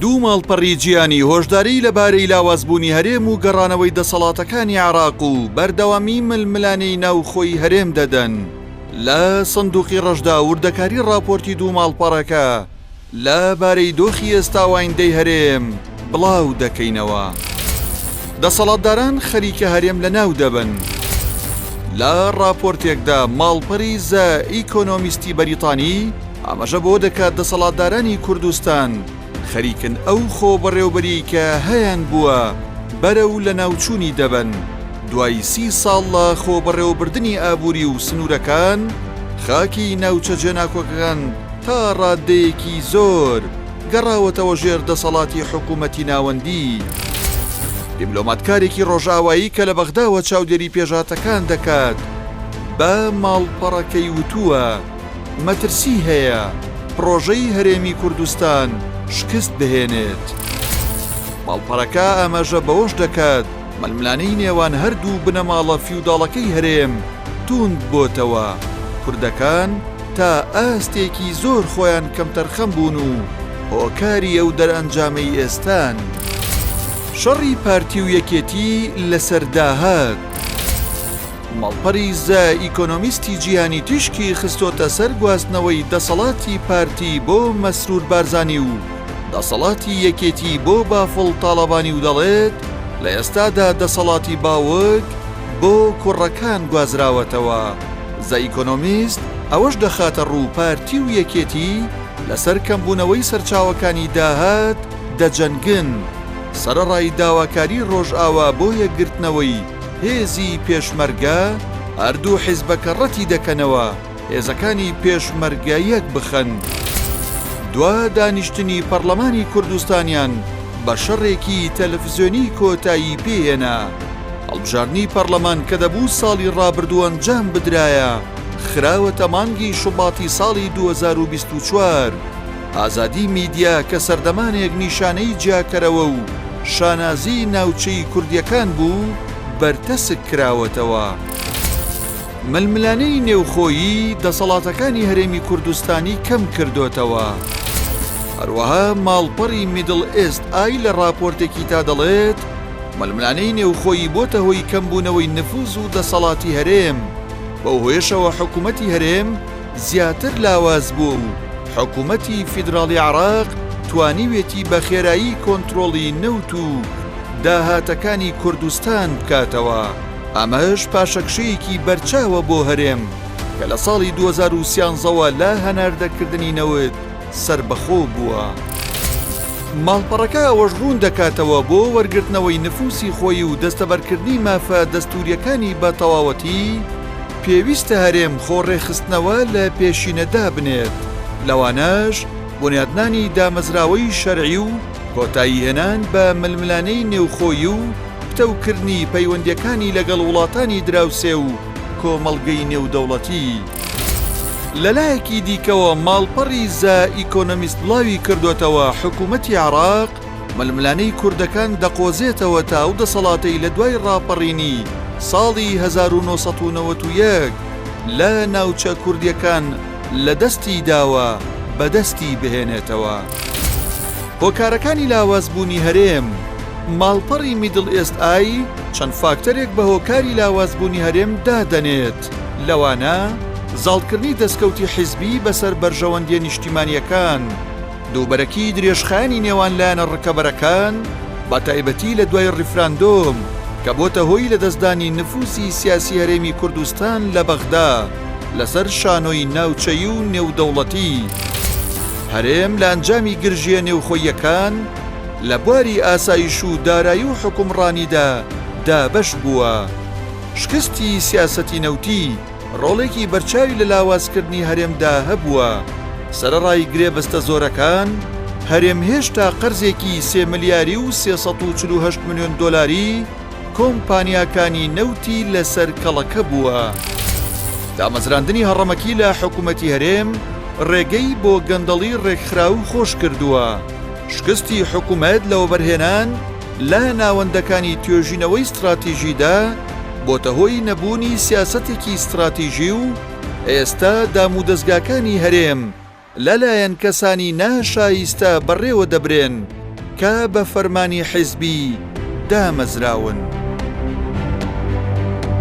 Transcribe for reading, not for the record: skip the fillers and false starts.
دوو ماڵپەڕی جیهانی هۆشداری لەبارەی لاوازبوونی هەرێم و گەڕانەوەی دەسەڵاتەکانی عێراق و بەردەوامی ململانێی ناوخۆی هەرێم دەدەن. لە سندوقی ڕەشدا وردەکاری ڕاپۆرتی دوو ماڵپەڕەکە لە بارەی دۆخی ئێستا و ئایندەی هەرێم بڵاو دەکەینەوە. دەسەڵاتداران خەریکە هەرێم لەناو دەبەن. لە ڕاپۆرتێکدا ماڵپەری زە ئیکۆنۆمیستی بەریتانی ئاماژە بەوە دەکات دەسەڵاتدارانی کوردستان خەریکن ئەو خۆبەڕێوبەریی کە هەیان بووە بەرەو لەناوچوونی دەبەن، دوای سی ساڵ لە خۆبەڕێوەبردنی ئابووری و سنوورەکان، خاکی ناوچە جێناکۆکەکان تا ڕاددەیەکی زۆر گەڕاوەتەوە ژێر دەسەڵاتی حکوومەتی ناوەندی. دیبلۆماتکارێکی ڕۆژئاوایی کە لە بەغداوە چاودێری پێشهاتەکان دەکات بە ماڵپەڕەکەی وتووە، مەترسی هەیە پڕۆژەی هەرێمی کوردستان شکست بهێنێت. ماڵپەڕەکە ئاماژە بەوەش دەکات، ململانێی نێوان هەردوو بنەماڵە فیوداڵەکەی هەرێم تووند بۆتەوە، کوردەکان تا ئاستێکی زۆر خۆیان کەمتەرخەم بوون و هۆکاری ئەو دەرئەنجامەی ئێستان. شەڕی پارتی و یەکێتی لەسەر داهات. ماڵپەری زە ئیکۆنۆمیستی جیهانی تیشکی خستۆتە سەر گواستنەوەی دەسەڵاتی پارتی بۆ مەسرور بارزانی و دەسەڵاتی یەکێتی بۆ بافڵ تاڵەبانی و دەڵێت لە ئێستادا دەسەڵاتی باوک بۆ کوڕەکان گوازراوەتەوە. زە ئیکۆنۆمیست ئەوەش دەخاتە ڕوو پارتی و یەکێتی لەسەر کەمبوونەوەی سەرچاوەکانی داهات دەجەنگن سەرەڕای داواکاری ڕۆژئاوا بۆ یەکگرتنەوەی هێزی پێشمەرگە، هەردوو حیزبەکە ڕەتی دەکەنەوە هێزەکانی پێشمەرگە یەک بخەن. دوا دانیشتنی پەڕلەمانی کوردستانیان بە شەڕێکی تەلەفزیۆنی کۆتایی پێهێنا. هەڵبژاردنی پەڕلەمان کە دەبوو ساڵی ڕابردوو ئەنجام بدرایە، خراوەتە مانگی شوباتی ساڵی 2024. ئازادی میدیا کە سەردەمانێک نیشانەی جیاکەرەوە و شانازیی ناوچەی کوردییەکان بوو، بەرتەسک کراوەتەوە. ململانێی نێوخۆیی دەسەڵاتەکانی هەرێمی کوردستانی کەم کردۆتەوە. هەروەها ماڵپەڕی میدڵ ئێست ئای لە ڕاپۆرتێکیتا دەڵێت، ململانێی نێوخۆیی بۆتە هۆی کەمبوونەوەی نفوز و دەسەڵاتی هەرێم، بەو هۆیەشەوە حکوومەتی هەرێم زیاتر لاواز بووە و حکوومەتی فیدراڵی عێراق توانیوێتی بە خێرایی کۆنترۆڵی نەوت و داهاتەکانی کوردستان بکاتەوە، ئەمەش پاشەکشەیەکی بەرچاوە بۆ هەرێم کە لە ساڵی 2013 وە لە هەناردەکردنی نەوت سەربەخۆ بووە. ماڵپەڕەکە ئەوەش ڕوون دەکاتەوە بۆ وەرگرتنەوەی نفوسی خۆی و دەستەبەرکردنی مافە دەستوورییەکانی بە تەواوەتی، پێویستە هەرێم خۆڕێکخستنەوە لە پێشینە دابنێت، لەوانەش بونیادنانی دامەزراوەی شەرعی و کۆتاییهێنان بە ململانێی نێوخۆیی و پتەوکردنی پەیوەندییەکانی لەگەڵ وڵاتانی دراوسێ و کۆمەڵگەی نێودەوڵەتی. لەلایەکی دیکەوە ماڵپەڕی زە ئیکۆنۆمیست بڵاوی کردۆتەوە، حکوومەتی عێراق ململانێی کوردەکان دەقۆزێتەوە تا ئەو دەسەڵاتەی لە دوای ڕاپەڕینی ساڵی 1991 لە ناوچە کوردییەکان لە دەستی داوە بەدەستی بهێنێتەوە. هۆکارەکانی لاوازبوونی هەرێم، ماڵپەڕی میدڵ ئێست ئای چەند فاکتەرێک بە هۆکاری لاوازبوونی هەرێم دادەنێت، لەوانە، زاڵکردنی دەستکەوتی حیزبی بەسەر بەرژەوەندییە نیشتیمانییەکان، دووبەرەکیی درێژخایەنی نێوان لایەنە ڕکەبەرەکان، بەتایبەتی لە دوای ڕیفراندۆم، کە بۆتە هۆی لەدەستدانی نفوسی سیاسی هەرێمی کوردستان لە بەغدا لەسەر شانۆی ناوچەیی و نێودەوڵەتی. هەرێم لە ئەنجامی گرژییە نێوخۆییەکان لە بواری ئاسایش و دارایی و حوکمڕانیدا دابەش بووە. شکستی سیاسەتی نەوتی ڕۆڵێکی بەرچاوی لە لاوازکردنی هەرێمدا هەبووە، سەرەڕای گرێبەستە زۆرەکان، هەرێم هێشتا قەرزێکی سێ ملیاری و 348 ملیۆن دۆلاری کۆمپانیاکانی نەوتی لەسەر کەڵەکە بووە. دامەزراندنی هەڕەمەکی لە حکومەتی هەرێم ڕێگەی بۆ گەندەڵی ڕێکخراو خۆشکردووە، شکستی حکومەت لە وەبەرهێنان لە ناوەندەکانی توێژینەوەی ستراتیژیدا بۆتە هۆی نەبوونی سیاسەتێکی ستراتیژی و ئێستا دامودەزگاکانی هەرێم لەلایەن کەسانی نا شایستە بەڕێوە دەبرێن. کە بە فەرمانی حیزبی دامەزراون.